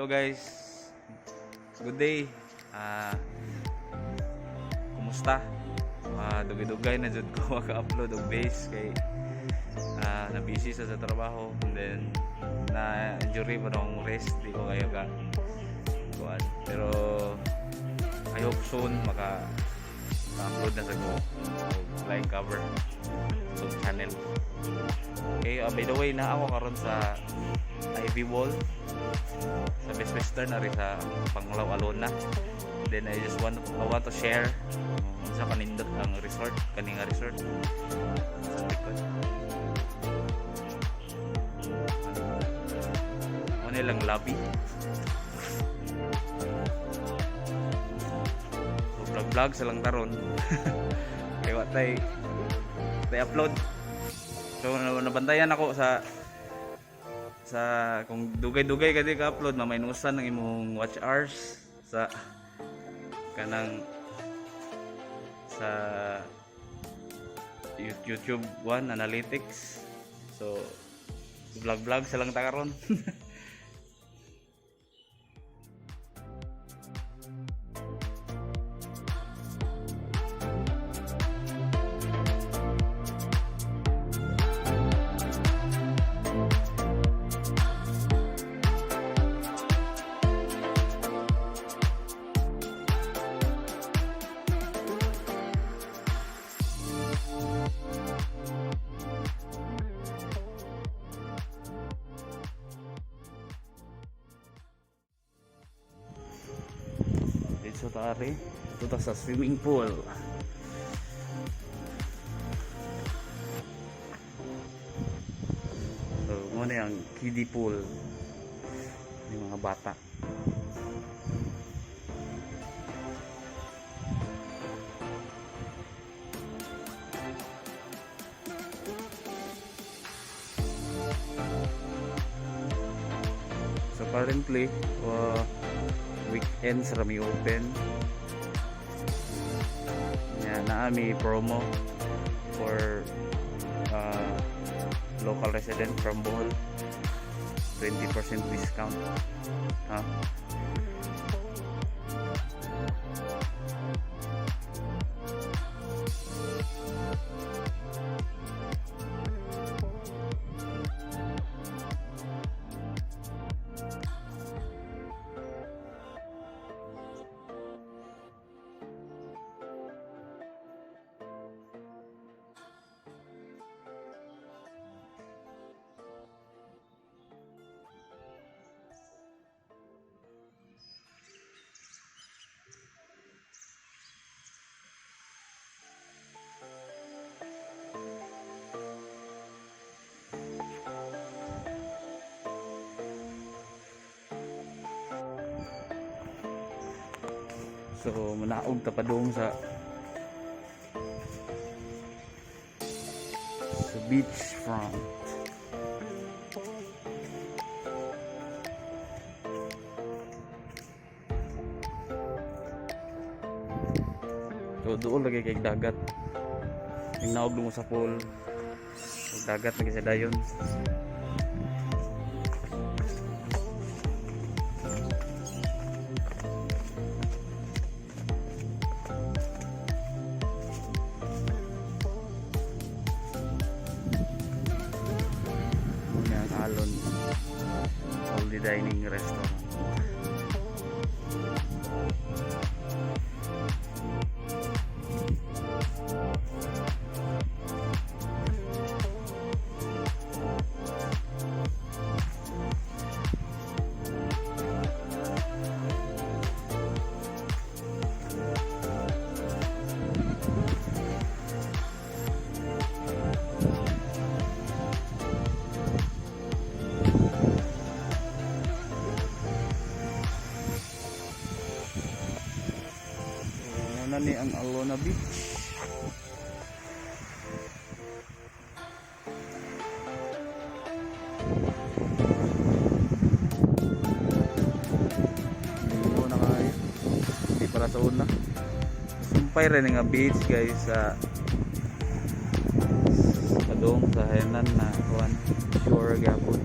Guys. Good day. Kumusta? Dugay-dugay na jud ko maka-upload og base kay na busy sa trabaho and then na injury pa akong wrist, di ko kayo ka kuan. Pero I hope soon maka upload na sa ko og flying cover sa channel. Okay, by the way, na ako karon sa Ivy Wall sa Best Western ari sa Panglao, Alona. Then I want to share unsa kanindot ang resort, kani nga resort sa likod. Ano nilang lobby. So vlog vlog sa lang taron. Kay wa tay upload. So nabantayan ako sa kung dugay-dugay ka di ka upload, mamainusan ang imong watch hours sa kanang sa YouTube One Analytics. So vlog vlog sa lang ta karon. Dito ta ari, dito ta sa swimming pool. So mo na ang kiddie pool yung mga bata. So currently, weekends ra mi open. Nya naa mi promo for local resident from Bohol, 20% discount. Ha? So manaog ta padung sa beach front. So doon lagi kay dagat. Yung naog mo sa pool. Ug dagat lagi sa dayon. Muna ang Alon Holiday Dining Restaurant. So, muna ni ang Alona Beach. Hindi na kayo. Hindi para sa una. Sumpay rin nga beach, guys, sa padung sa Hainan na kuan, shore gyapon.